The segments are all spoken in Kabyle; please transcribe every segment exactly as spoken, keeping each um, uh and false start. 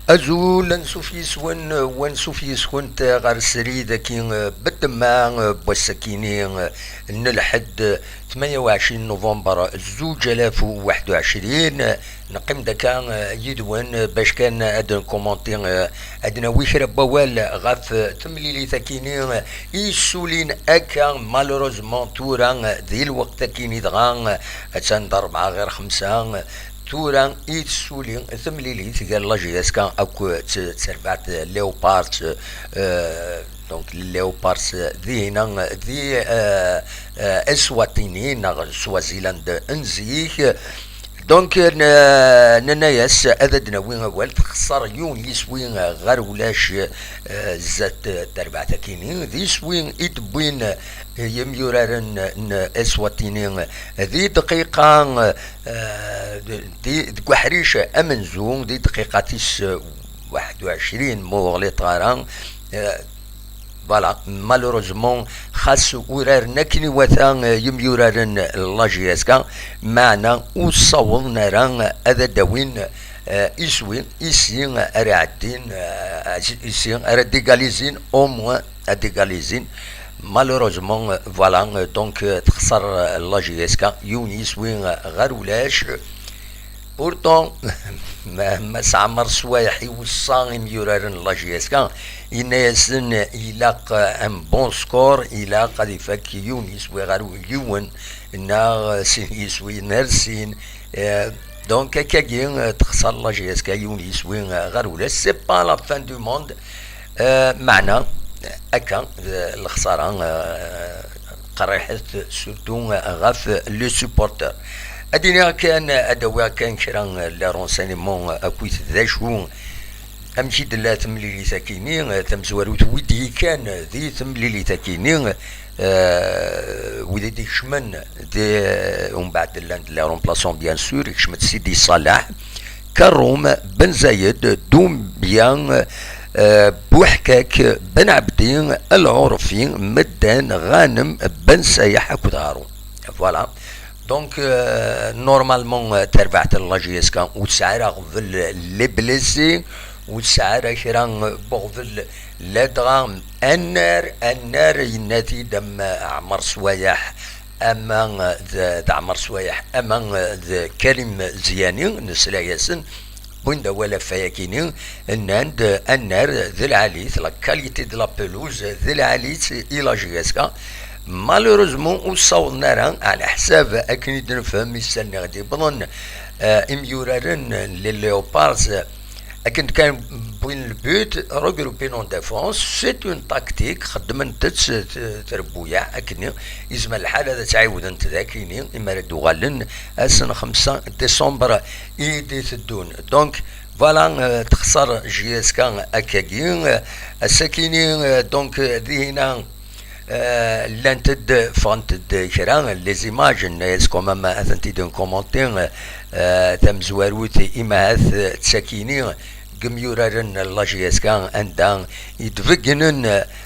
Azul, ansuf yis-wen, wansuf yis-kunt ɣer srid-agi, eh, bedemma, eh, n wass-akini, eh, n lḥedd, tmanya u ɛecrin november, zuǧ alaf u waḥed u ɛecrin. Neqqim-d akka, eh, yid-wen, eh, bac kan ad nkumanti, eh, ad nawi kra n wawal ɣef, eh, temlilit-akini, eh, i yessulin akka, malheureusement, tura, eh, di lweqt-akini dɣa, eh, attan d rebɛa ɣir xemsa, eh, tura i tessuli temlilit gar la J S K akked t-, terbaɛt Léopards, eh, donc Léopards, eh, dihina, eh, di, eh, eh, Eswatini neɣ Swaziland n zik. Donc, n-, nenna-yas ad d-nawi awal, texṣer yiwen yiswi, eh, ɣer ulac, eh, zdat, eh, terbaɛt-akini, d iswi i d-wwin, eh, yimyuraren n Eswatini, eh, di dqiqa, eh, di, deg uḥric amenzu, di dqiqa tis, eh, waḥed u ɛecrin, ma ur ɣliṭeɣ ara, eh, Voilà, malheureusement, xas uraren akken iwata, eh, yimyuraren n la J S K, meɛna ur ssawḍen ara ad d-awin, eh, iswi, isi ara iɛeddin, eh, isi ara d-igalizin, au moins ad d-igalizin. Malheureusement, eh, voilà, eh, donc, eh, texṣer, eh, la J S K, yiwen yiswi, eh, ɣer ulac. Pourtant, ma, Mass Ɛmer Swayeḥ iweṣṣa imyuraren n la J S K, yenna-yasen ilaq un bon score, ilaq ad ifak yiwen yiswi ɣer yiwen, neɣ sin yiswi ɣer sin. Eh, donc, akkagi, eh, texṣer la J S K yiwen yiswi, eh, ɣer ulac. C'est pas la fin du monde. Eh, meɛna, akka, eh, lexsara, eh, qerriḥet, surtout ɣef les supporters. Ad iniɣ kan, ad awiɣ kan kra n les renseignements akkit d acu amek i d-tella temlilit-akini, eh, tamezwarut, wid yekkan di temlilit-akini, eh, wid i d-ikecmen di, eh, umbeɛd llan-d les remplaçants, bien sûr, ikcem-d Sidi Salah, Karum, Ben Zayed, Doumbia, eh, Bouhkak, Ben Abdi, El Aourfi, Medden, Ghanem, Ben Sayaḥ akked Haroun. Voilà. Donc, euh, normalement, euh, terbaɛt n la J S K ur tesɛi ara ɣbel les blessés, ur tesɛi ara kra n uɣbel, ladɣa annar, annar yenna-t-id am Ɛmer Swayeḥ, ama d, d Ɛmer Swayeḥ, ama d Karim Ziani, nesla-yasen, wwin-d awal ɣef wayakini, nnan-d annar d lɛali-t, la qualité de la pelouse d lɛali-tt i la J S K. Malheureusement, ur ssawḍen ara, ɛla ḥsab akken i d-nefhem, isallen i ɣ-d-yewwḍen, eh, imyuraren n les Léopards, akken kan wwin le but, regroupés en défense, c'est une tactique, xeddment-tt t-, trebbuyaɛ, akken yezmer lḥal ad tt-ɛiwdent dakini, imi ara d-uɣalen ass n xemsa décembre i d-iteddun. Donc, voilà, euh, texṣer J S K akkagi, euh, ass-akini, euh, donc, euh, dihina, euh, llant-d, ffɣent-d kra, les images, nna-yas quand même, ad tent-id-nkumanti, euh, tamezwarut, imahat, euh, d takini, deg imyuraren n la J S K, anda i d-beggnen,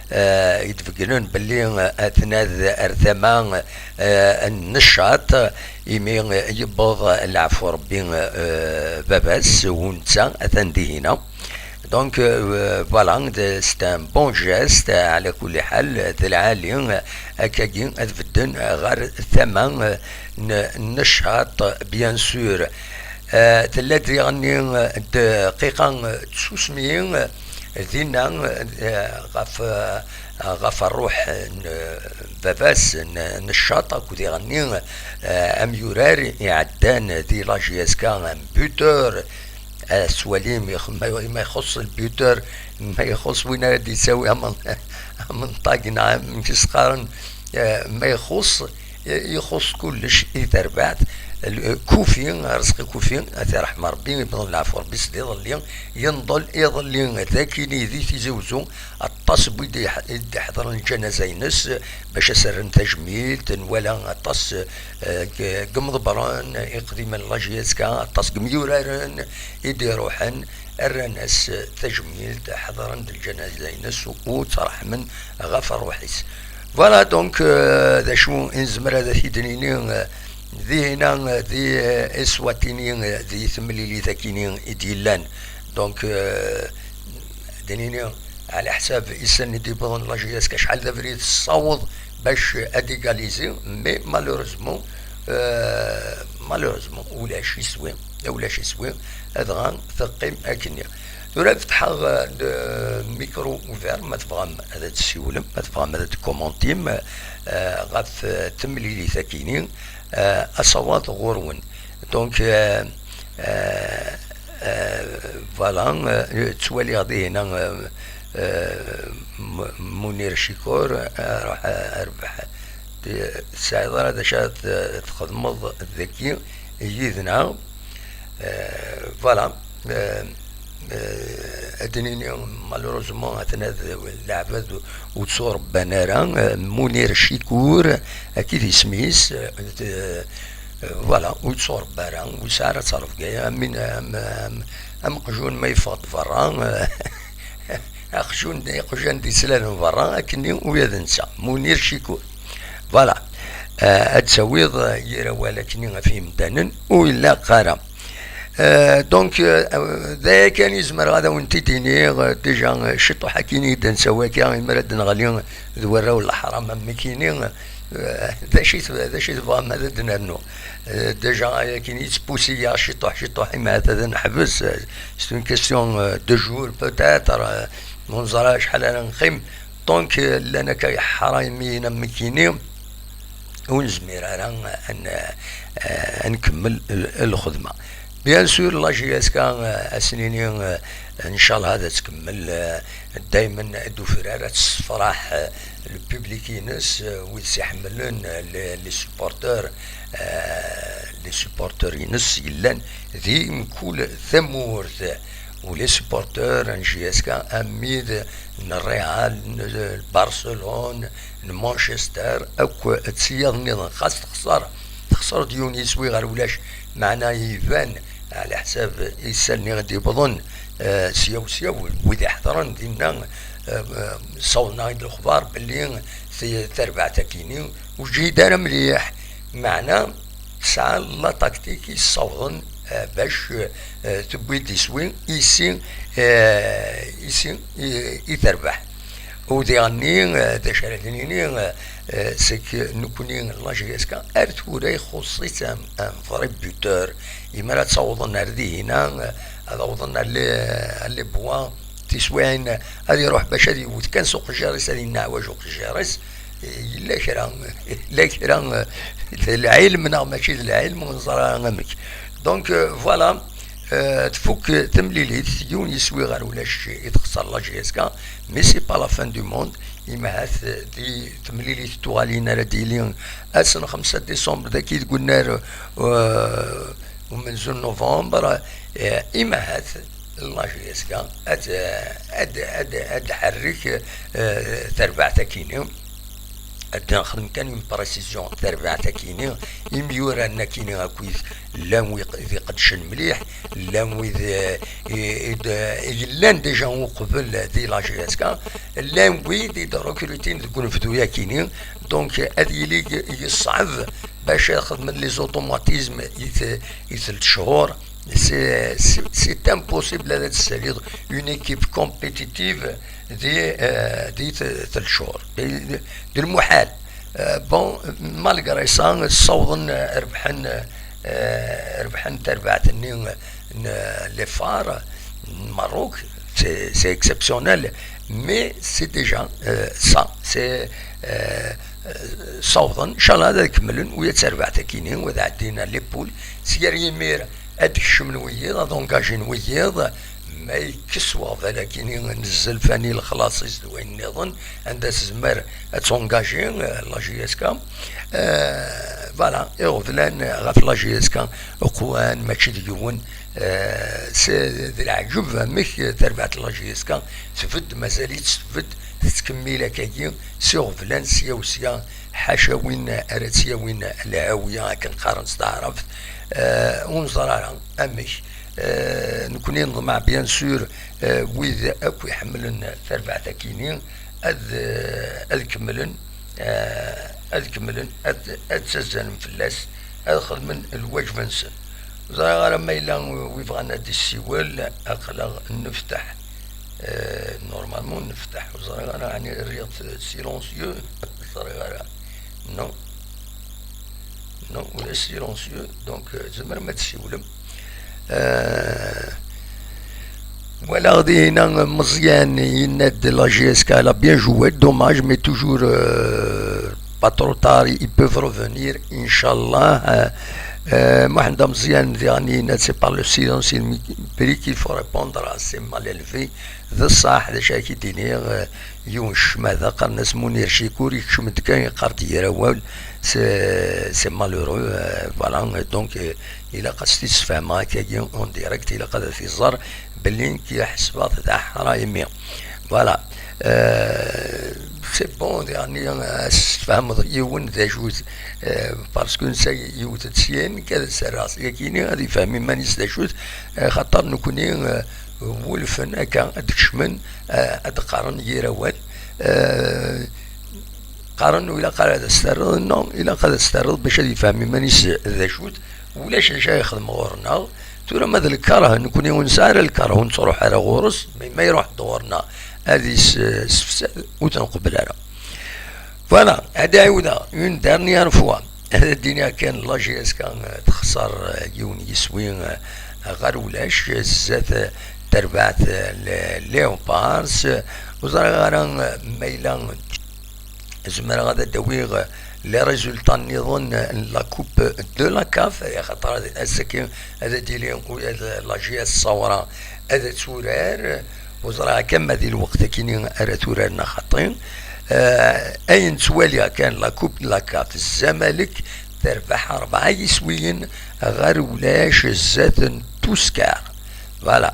eh, i d-beggnen belli, eh, atnad ar tama, eh, n ccaṭ, imi yewweḍ leɛfu Rebbi, eh, baba-s, u netta atan dihina. Donc, euh, voilà, de- c'est un bon geste, ɛla kulli ḥal, d lɛali, akkagi ad bedden ɣer tama, eh, n, n ccaṭ, bien sûr. Eh, tella-d diɣenni, eh, dqiqa, eh, tsusmi, eh, dinna, eh, ɣef, eh, ɣef ṛṛuḥ n, eh, baba-s n, n ccaṭ, akked diɣenni, eh, amyurar iɛeddan di la J S K, un buteur, eh, s walim, ix-, ma, ma ixuṣṣ le buteur, ma ixuṣṣ win ara d-yettawi amen-, amenṭag, neɣ amek i s-qqaren, eh, ma ixuṣṣ, ixuṣṣ kullec i terbaɛt. L-, Kufi, Arezqi Kufi, ad t-iṛḥem Ṛebbi, yewweḍ leɛfu Ṛebbi-s d iḍelli, yenḍel iḍelli d akini di Tizi Uzzu, aṭas n wid i d-iḥ-, i d-iḥeḍren lǧanaza-ines, bac ad s-rren tajmilt, nwala aṭas, eh, g-, g imḍebbren iqdimen n la J S K, aṭas n yimyuraren i d-iṛuḥen, rran-as tajmilt, ḥeḍren-d lǧanaza-ines u ttṛeḥmen ɣef ṛṛuḥ-is. Voilà, donc, euh, d acu i nezmer ad t-id-nini, euh, Dihina, di Eswatini, di temlilit akini i d-yellan. Donc, euh, d nini, ɛla ḥsab isallen i d-yewwḍen la J S K, acḥal d abrid tessaweḍ bac ad égaliser, mais malheureusement, euh, malheureusement, ulac iswi, ulac iswi, dɣa teqqim akkenni. Tura fetḥeɣ, euh, le micro ouvert, ma tebɣam ad tessiwlem, ma tebɣam ad tkumantim, euh, ɣef, euh, temlilit akini, euh, asawaḍ ɣur-wen. Donc, euh, euh, euh, voilà, euh, ttwaliɣ dihina, euh, euh, M-, Munir Cikur, euh, ruḥ, euh, rbeḥ. Tesɛiḍ ara d acu ara t-, txedmeḍ dagi yid-neɣ? Euh, voilà. Euh, euh, ad d-nini, malheureusement, atan ad leɛbad ur ttwarebban ara. Euh, Munir Cikur, akka i d isem-is. Euh, euh, voilà, ur yettwarebba ara, ur yesɛi ara ttrebga. Am, am, am, am uqjun ma yeffeɣ-d berra, euh, aqjun, iqjan d-yeslalen berra, akkenni ula d netta, Munir Cikur. Voilà. Euh, ad tawiḍ, euh, yir awal akkenni ɣef yimdanen, ur ilaq ara. Euh, donc, euh, d aya kan i zemreɣ ad awen-t-id-iniɣ, euh, déjà, euh, ciṭuḥ akkin i d-nsawi akka, imi ara d-neɣli d warraw n leḥram am nekkini, euh, d acu i t-, d acu i tebɣam ad d-nernu? Euh, déjà, aya kan yettpusi-yaɣ ciṭuḥ, ciṭuḥ, imi ahat ad neḥbes, euh, c'est une question, euh, de jours peut-être, euh, ur neẓri acḥal ara neqqim. Donc, euh, llan akka yeḥraymiyen am nekkini, ur nezmir ara ad n-, eh, ad nkemmel l-, lxedma. Bien sûr, la J S K, eh, ad s-nini, eh, ncallah ad tkemmel, eh, daymen ad d-tufrar, ad tessefraḥ, eh, le public-ines, eh, wid s-iḥemmlen, eh, les, les supporters, eh, les supporters-ines yellan di mkul tamurt, u les supporters n J S K, am wid n Real, n Barcelone, n Manchester, akk d tiyaḍ nniḍen. Xas texṣer, texṣer-d yiwen yiswi ɣer ulac, meɛna iban, ɛla ḥsab isallen i d-yewwḍen, eh, sya u sya, wid iḥeḍren dinna, eh, eh, ssawḍen-aɣ-id lexbar belli ti-, tarbaɛt akini ur ǧhid ara mliḥ, meɛna tesɛa la tactique i ssawḍen, eh, bac, eh, tewwi-d iswi i si, eh, i si, i, i terbeḥ. U diɣenni, eh, d acu ara d-nini, eh, eh, c'est que nekkni, la J S K, ar tura ixuṣṣ-itt un, un vrai buteur. Imi ara ttawḍen ar dihina, eh, ad awḍen ar les, ar les bois, tiswiɛin, ad iruḥ bac ad yewwet kan s uqejjir-is, ad yenneɛwaj uqejjir-is. Yella kra, yella kra, eh, d lɛilm neɣ mačči d lɛilm, ur neẓri ara amek. Donc, euh, voilà, euh, tfuk temlilit, yiwen yiswi ɣer ulac i texṣer la J S K, mais c'est pas la fin du monde. Imahat, eh, di temlilit tuɣalin ara d-yili ass n xemsa décembre dagi deg unnar, euh, umenzu n novembre, eh, imahat la J S K ad, ad, ad, ad d-ḥerrek, eh, tarbaɛt akini. Ad nexdem kan une précision, tarbaɛt akini, imyuran akini akkit llan wid iqeddcen mliḥ, llan wid, eh, i, i d-, i yellan déjà uqbel di la J S K, llan wid i d-recrutin deg unebdu akini. Donc, ad yili yeṣɛeb bac ad xedmen les automatismes i t-, i telt chhur. C'est, c'est, c'est impossible ad tessaliḍ une équipe compétitive di, euh, di t-, telt chhur. D, d lmuḥal. Euh, bon, malgré ça, ssawḍen, euh, rebḥen, euh, rebḥen tarbaɛt-nni n les Phares n Merruk. C'est, c'est exceptionnel, mais c'est déjà, euh, ça. C'est, euh, euh, ssawḍen, ncallah ad kemmlen, u ad tarbaɛt akini, u ad ɛeddin les poules. Si gar yimir, ad d-kecmen wiyiḍ, ad engagin wiyiḍ, ma yekkes weɣbal akini n zzelfani, lexlaṣ-is d wayen nniḍen, anda tezmer ad tengaji, euh, la J S K. Euh, voilà, iɣeblan ɣef la J S K qwan, mačči d yiwen. Euh, c'est d leɛǧeb amek tarbaɛt n la J S K tbedd, mazal-itt tbedd, tettkemmil akkagi s iɣeblan sya u sya, ḥaca win ara tt-yawin lhawiya, akken qqaren s taɛrabt. Euh, ur neẓri ara amek. Euh, nekkni neḍmeɛ, bien sûr, euh, wid akk iḥemmlen tarbaɛt akini ad, euh, ad kemmlen, euh, ad kemmlen, ad, ad ttazzalen fell-as, ad xedmen lwajeb-nsen. Ur ẓriɣ ara ma yella wi bɣan ad d-issiwel, aql-aɣ nefteḥ. Eh, normalement nefteḥ, ur ẓriɣ ara, ɛni rriɣ-t silencieux, ur ẓriɣ ara. Non. Non, ulac silencieux, donc, eh, tzemrem ad tessiwlem. Eh, walaɣ dinna Meẓyan yenna-d la J S K, elle a bien joué, dommage, mais toujours, euh, pas trop tard, ils peuvent revenir, Inch'Allah. Euh, euh, Mohamed Meẓyan diɣen yenna-d, c'est par le silence, il me prie qu'il faut répondre à ces mal élevés. D ṣṣeḥ, d acu ara k-id-iniɣ, euh, yiwen ccmada, qqaren-as Munir Cikur, yekcem-d kan, yeqqar-d yir awal, c'est, c'est malheureux, euh, voilà, donc, euh, ilaq ad s-t-id-sfehmeɣ akkagi en direct, ilaq ad t-iẓer belli nekk ḥesbeɣ-t d aḥraymi. Voilà. Euh, c'est bon, yeɛni, euh, ad s-tfehmeḍ yiwen d acu-t, euh, parce que netta yewwet-d syin, nekk ad s-rreɣ syakini ad yefhem iman-is d acu-t, euh, xaṭer nekni, euh, wulfen akka ad d-kecmen, euh, ad d-qqaren yir awal. Euh, qqaren ur ilaq ara ad as-terriḍ, non, ilaq ad as-terriḍ bac ad yefhem iman-is d acu-t. Ulac d acu ara yexdem ɣur-neɣ. Tura ma d lkerh, nekni ur nesɛi ara lkerh, ur nettruḥ ara ɣur-s, mais ma iruḥ-d ɣur-neɣ ad yessefsad, ur t-nqebbel ara. Voilà, ad ɛiwdeɣ une dernière fois. Ad d-iniɣ kan la J S K, eh, texṣer, eh, yiwen yiswi, eh, ɣer ulac, eh, zdat, eh, terbaɛt, eh, le-, Léopards. Eh, ur ẓriɣ ara, eh, ma yella zemreɣ ad d-awiɣ, eh, les résultats nniḍen, eh, n la Coupe de la CAF, eh, axaṭer ad, ass-agi ad d-yili ula d la J S Saoura ad turar. Ur ẓriɣ kan ma di lweqt-akini ara turar neɣ xaṭi. Eh, ayen ttwaliɣ kan, la Coupe de la CAF, Zamalek terbeḥ rebɛa yiswiyen ɣer ulac zdat n Tuskar. Voilà.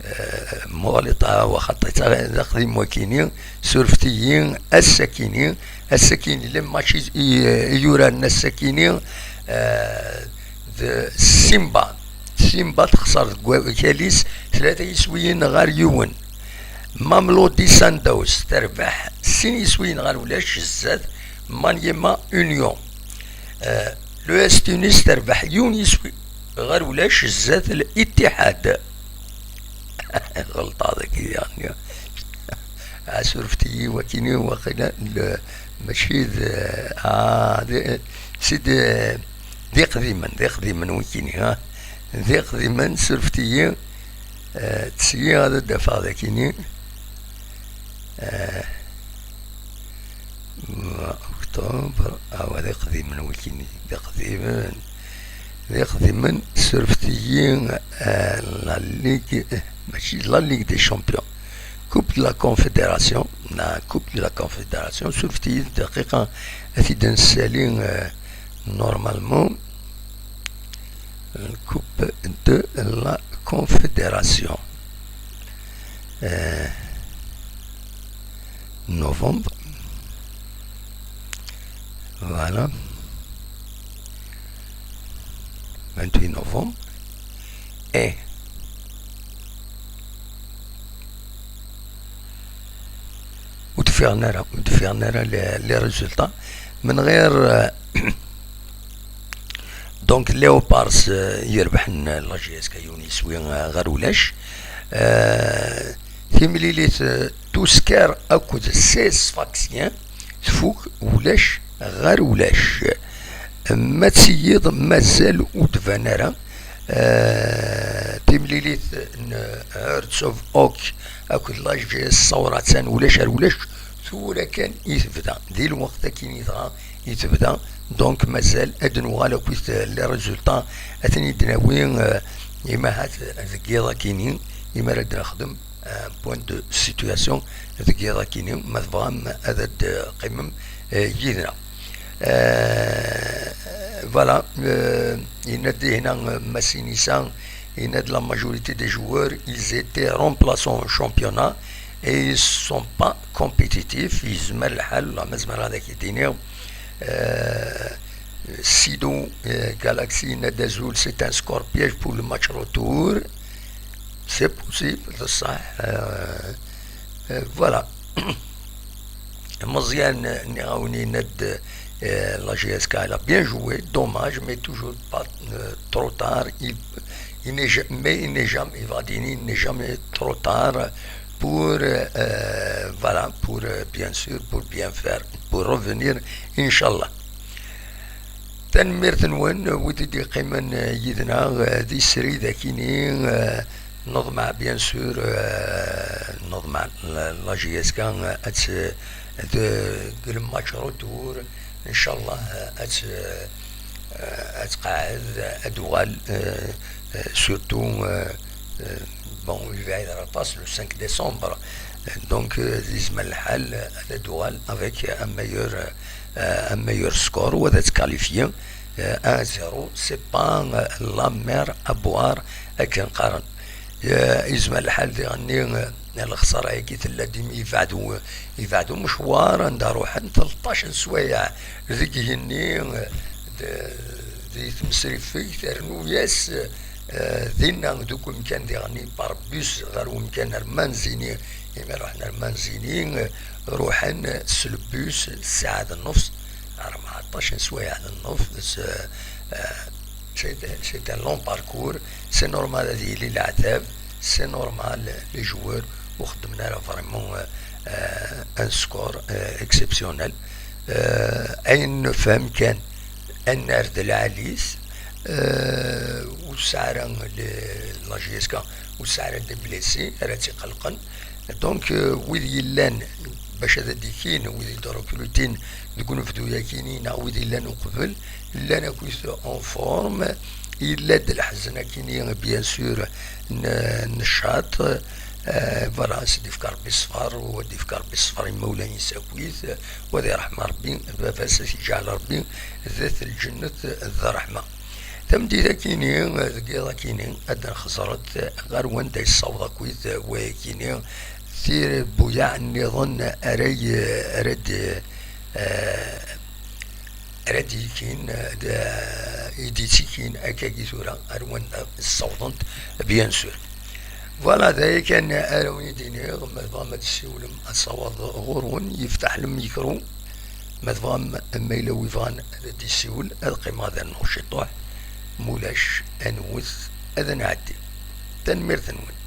Eh, muɣliṭa, wa xaṭi, d aqdim wakini, surfet-iyi, ass-akini, ass-akini, les matchs i, i, i yuraren ass-akini, eh, d Simba. Simba texṣer deg wakal-is tlata yiswiyen ɣer yiwen. Mamelodi Sundowns terbeḥ sin yiswiyen ɣer ulac zdat Maniema Union. Eh, l'U S Tunis terbeḥ yiwen yiswi ɣer ulac zdat Al-Ittihad. Ɣelṭeɣ dagi, yeɛni. Asurfet-iyi wakini, waqila, l-, mačči d, ah, d, si d, d iqdimen, d iqdimen wikini, ha? D iqdimen, surfet-iyi, eh, ttesyi ad d-afeɣ dakini. Eh, Octobre, ah, wa d iqdimen wikini, d iqdimen, d iqdimen, surfet-iyi, eh, la Ligue, eh, mačči la Ligue des Champions. Coupe de la Confédération, la Coupe de la Confédération, surfet-iyi dqiqa, ad t-id-nessali, eh, normalement, la Coupe de la Confédération. Eh, novembre. Voilà. Vingt-huit novembre. Et ur d-ffiɣen ara, ur d-ffiɣen ara les, les résultats. من غير, euh, donc, Léopards, euh, yerbeḥen la J S K yiwen yiswi, euh, ɣer ulac. Euh, timlilit, euh, Tuskar akked Sfaxien tfuk ulac ɣer ulac. Ma d tiyiḍ mazal ur d-tban ara. Eh, timlilit n Hearts of Oak akked la J S Saoura attan ulac ar ulac, tura kan i tebda. Di lweqt akkin i dɣa i tebda. Donc mazal ad nuɣal akkit les résultats, ad ten-id-nawi, eh, imahat deg yiḍ-akini, imi ara d-nexdem un point de situation deg yiḍ-akini, ma tebɣam ad d-qqimem, eh, yid-neɣ. Eh, voilà, eh, yenna-d dihna, eh, Masinisa, yenna-d la majorité des joueurs, ils étaient remplaçants au championnat et ils sont pas compétitifs, yezmer lḥal, la ma zemreɣ ad ak-id-iniɣ, eh, Sido, eh, Galaxy yenna-d azul, c'est un score piège pour le match retour. C'est possible, d ṣṣeḥ. Euh, euh, voilà. Meẓyan, nniɣ-awen, yenna-d, Euh, la J S K, elle a bien joué, dommage, mais toujours pas euh, trop tard. Il, il n'est ja- mais il n'est jamais, il va dire, il n'est jamais trop tard pour, euh, voilà, pour euh, bien sûr, pour bien faire, pour revenir, Inch'Allah. Tanemmirt-nwen, wid i d-yeqqimen yid-neɣ, eh, di srid akini, eh, neḍmeɛ, bien sûr, eh, neḍmeɛ la, la J S K, eh, ad tt-, d, deg le match retour, Inch'Allah, eh, ad tt-, eh, ad tqeɛɛed, ad d-tuɣal, eh, eh, surtout, eh, eh, bon, yebɛid aṭas, le cinq décembre. Donc, eh, yezmer lḥal ad d-tuɣal avec un meilleur, eh, un meilleur score, ou ad tt-qualifier. Euh, un zéro, c'est pas euh, la mer à boire akken qqaren. Euh, yezmer lḥal diɣenni, euh, lexsara-agi tella-d imi yebɛed u-, yebɛed umecwar anda ruḥen tleṭṭac n sswayeɛ deg yigenni, euh, d-, di tmesrifegt, rnu-yas, euh, dinna deg umkan diɣenni par bus ɣer umkan ar Manzini, imi ruḥen ar Manzini, euh, ruḥen s le bus ssaɛa d nnefs, rbeɛṭac n sswayeɛ d nnefs, c'est, euh, c'est, c'est un long parcours, c'est normal ad yili leɛtab, c'est normal, les joueurs ur xeddmen ara vraiment, euh, euh, un score, euh, exceptionnel. Euh, ayen nefhem kan, ad nerr-d lɛali-s, euh, ur tesɛi ara le-, la J S K, ur tesɛi ara des blessés ara tt-iqelqen. Donc, euh, wid yellan bac ad d-ikin, wid i d-rekrutin deg unebdu-yakini, neɣ wid yellan uqbel, llan akkit en forme. Yella-d leḥzen akini, bien sûr, n, n ccaṭ. Euh, voilà, s d-ifka Rebbi ṣṣfer, u ad d-ifka Rebbi ṣṣfer imawlan-is akkit, u ad irḥem Rebbi baba-s, ad t-iǧɛel Rebbi dat lǧennet d ṛṛeḥma. Tameddit-akini, deg yiḍ-akini, ad d-nxeẓret ɣer wanda yessaweḍ akkit wayakini, tirbuyaɛ nniḍen ara y-, ara d-, eh, ara d-yekin, eh, d-, i d-yettikin akkagi tura ar wanda ssawḍent, bien sûr. Voilà, d aya kan ara wen-id-iniɣ, ma tebɣam ad tessiwlem, ad tessawaḍ ɣur-wen, yeftaḥ lemikru. Ma tebɣam, ma yella wi bɣan ad d-yessiwel, ad qqimeɣ ad rnuɣ ciṭuḥ, mulac, ad nwet, ad nɛeddi. Tanemmirt-nwen.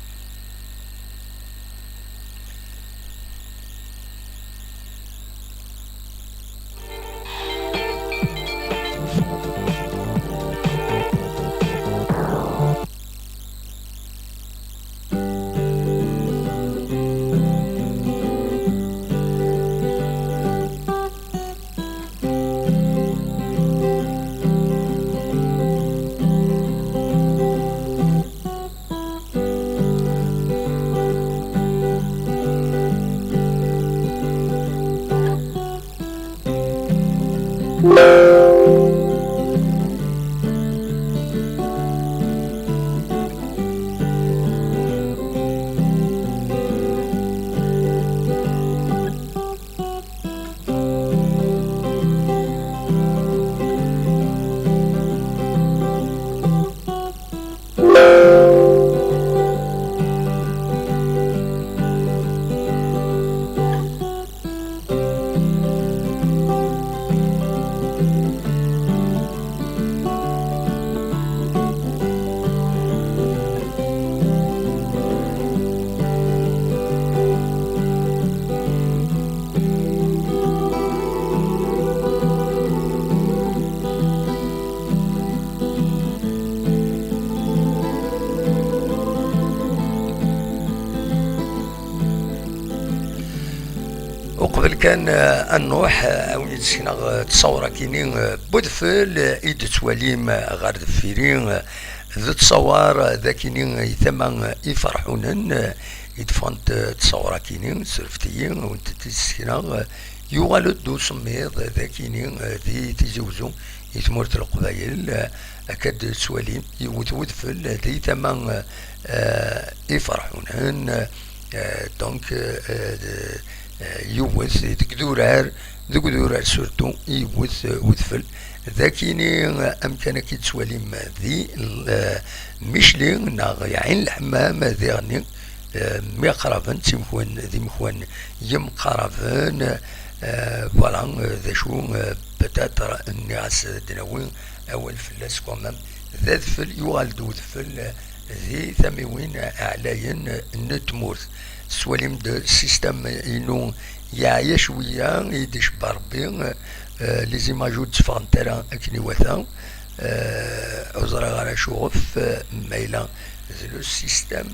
Uqbel kan, eh, ad nruḥ, eh, ad wen-id-sekneɣ, eh, ttṣawra-kini, eh, n udfel, eh, i d-tettwalim, eh, ɣer deffir-i, eh, d ttṣawar, eh, d akini, eh, i tama, eh, iferḥunen, eh, i d-ffɣent, eh, ttṣawra-kini, surfet-iyi, ad wen-tent-id-sekneɣ, eh, yuɣal-d usemmiḍ, eh, d akini, eh, di Tizi Wezzu, i tmurt n Leqbayel, eh, akka d-tettwalim, yiwet udfel, eh, di tama, eh, eh, iferḥunen, eh, donc, eh, d-, eh, yiwet deg idurar, deg idurar surtout, yiwet, eh, udfel. D akini, eh, amkan akka i d-tettwalim di, eh, Micli, neɣ Ɛin Lḥemmam, diɣenni, eh, myaqraben, d timekwan, d imekwan yemqaraben, eh, Euh, voilà, euh, d acu, euh, peut-être, nniɣ-as ad d-nawi awal fell-as quand même. D adfel, yuɣal-d udfel, euh, di tamiwin ɛlayen, euh, n tmurt. Tettwalim-d système-inu yeɛya cwiya, i d-icebba Rebbi, euh, les images ur d-tteffɣent ara akken iwata. Euh, ur ẓriɣ ara acuɣef, euh, ma yella d le système.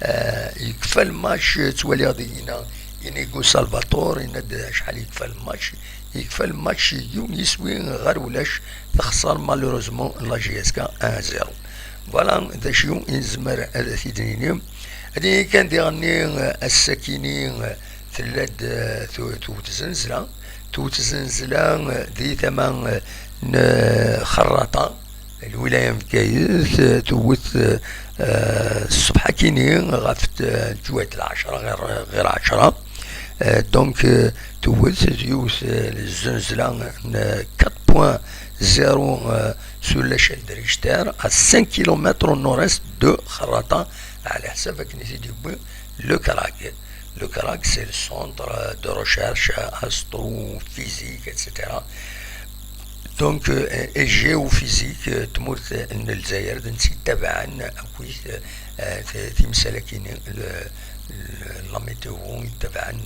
Euh, yekfa lmatch, euh, ttwaliɣ deg-ina Inigo Salvatore, yenna-d acḥal yekfa lmatch. Yekfa lmatch yiwen yiswi ɣer ulac, texṣer malheureusement la J S K un zéro. Voilà d acu i nezmer ad t-id-nini. Ad yini kan diɣenni, euh, ass-akini, euh, tella-d, euh, tu-, tewwet zenzla. Tewwet zenzla, euh, di tama, euh, n Xerraṭa, lwilaya n Bgayet, euh, tewwet, euh, euh, ṣṣbeḥ akini ɣef t-, lǧuhat lɛecra ɣir, ɣir ɛecra. Euh, donc, euh, tewwet yiwet, euh, zenzla n quatre point zéro, euh, sur l'échelle de Richter, à cinq kilomètres au nord-est de Xerraṭa, ɛla ḥsab akken i t-id-yewwi le CRAG. Le CRAG, c'est le centre de recherche astrophysique, et cetera. Donc, euh, et géophysique, euh, tmurt n Lezzayer, d netta yettabaɛen akk, euh, t-, timsal-agi, le, le, la météo, yettabaɛen,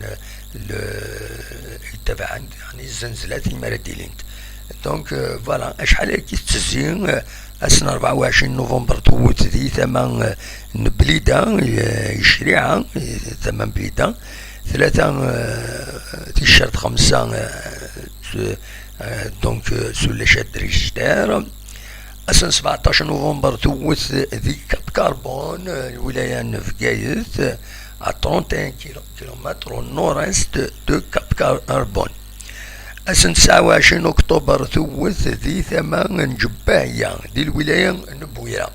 le, yettabaɛen, yeɛni, zzenzelat i mi ara d-ilint. Donc, euh, voilà, acḥal akka i tettezzi, euh, ass n rebɛa u ɛecrin november tewwet di tama, euh, n Blida, euh, Icriɛa, euh, tama n Blida, tlata, euh, ticcert xemsa, euh, s-, euh, donc, euh, sur l'échelle de Richter. Ass n sebɛeṭṭac november tewwet di Cap Carbon, euh, lwilaya n Bgayet, à trente et un kilomètres au nord-est de Cap Carbon. Ass n tesɛa u ɛecrin oktober tewwet di tama n Ǧebbaɛya, di lwilaya n Bwira,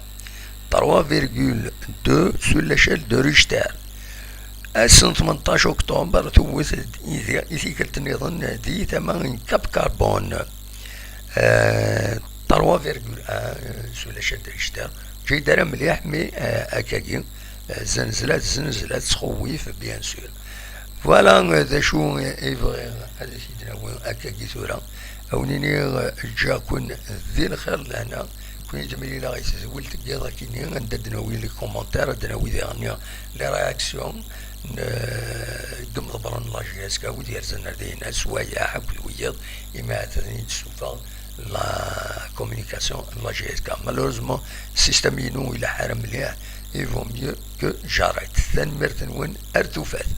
trois virgule deux sur l'échelle de Richter. Ass n tmenṭac oktober tewwet i, i tikkelt nniḍen di tama n Cap Carbon, euh, trois virgule un sur l'échelle de Richter. Ǧid ara mliḥ, mais, euh, akkagi, euh, zenzla, zenzla tettxewwif, bien sûr. Voilà, euh, d acu i bɣiɣ ad ak-id-nawi akkagi tura. A wen-iniɣ, euh, ǧǧiɣ-ken di lxir d lehna. Ken-id-mlileɣ i tedwilt n yiḍ akini, anda d-nawi les commentaires, ad d-nawi diɣenni les réactions n, euh, n yimḍebbren n la J S K, wid yerzan ar dayna, s wayeɛ akked wiyiḍ, imi ahat ad iyi-d-tessufeɣ la communication n la J S K. Malheureusement, système-inu ur ileḥḥu ara mliḥ, il vaut mieux que j'arrête. Tanemmirt-nwen, ar tufat.